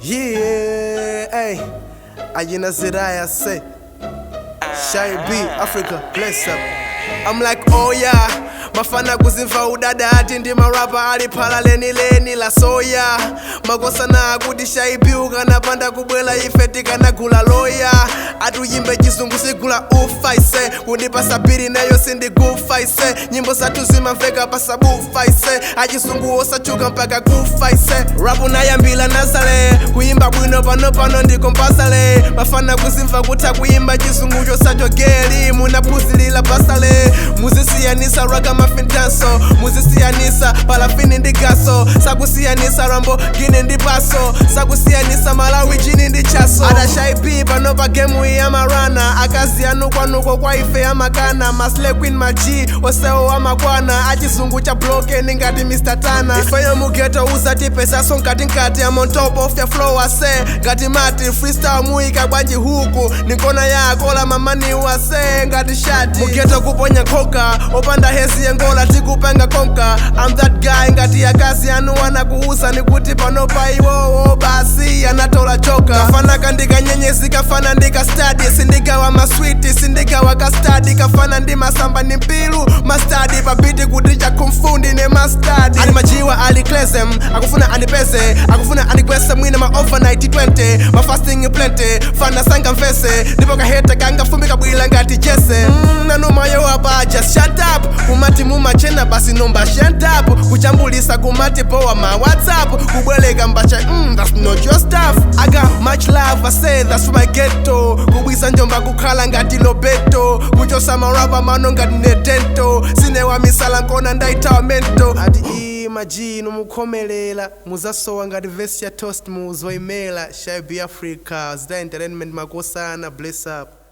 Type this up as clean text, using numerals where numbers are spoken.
Yeah, hey. Ayina Zidaya say. Shy B, Africa, bless up. I'm like, oh yeah. Mafana kuzimva udada ati ndi marapa ali phala lenileni la soya. Makosana akuti Shy B ukanapanda kubwela ife tikanagula loya. Atuyimbe chizungu sigula ufa ise, kundipasa biri nayo sindikufa ise. Nyimbo zathu zimamveka pasabufa ise, achizungu osachuka mpaka kufa ise. Rapu nayambila nazale, kuyimba bwino pano pano ndikompasale. Mafana kuzimva kutha kuyimba chizungu chosachogeli, munaphunzilira basale. Muzisiyanisa raga mafintanso, muzisiyanisa palafini ndi gaso, sakusiyanisa rambo gine ndi paso, sakusiyanisa Malawi chini ndi chaso. Ada Shy B pano pa gemu iyi amarana, akazi anu kwanuko kwa ife amakana. Masle queen maG osewo amakwana, achizungu cha bloke ngati Mr Tana. Ifeyo mugeto uzatipesaso mkatinkati, I'm on top of your flow ase ngati mati freestyle muyika bwanji huku nikona yako la mamani wase ngati shati. Mugeto kuponya nkhoka opanda hezi yengola tikupanga konka. I'm that guy ngati akazi anu anakuuza nikuti panopa iwowo basi anatola joka. Kafana kandikanyenyezi kafana ndikastadi, sindigawa maswiti sindigawa kastadi, kafana ndi masamba ndi mpilu mastadi pabiti kuti chakumfundi ne mastadi. Ali majiwa ali klesem akufuna andipeze, akufuna andigwese mwina ma overnight 20 ma fasting plenty fana sanga mvese ndipo kaheta kangafumika bwila ngati jese. Nanumayo apa just shut up kumati mumachena basi nomba shut up kuchambulisa kumati powa ma WhatsApp kubweleka mbacha, that's not your stuff. I got much love, I say that's for my ghetto, kubwisa njomba kukhala ngati lobeto, kuchosa marapa mano ngati nedento, sinewa misala nkona ndaitawa mento. Ati maji mukhomelela muzasowa ngati vesi ya toast muzoimela. Shy B Africa zida entertainment makosana, bless up.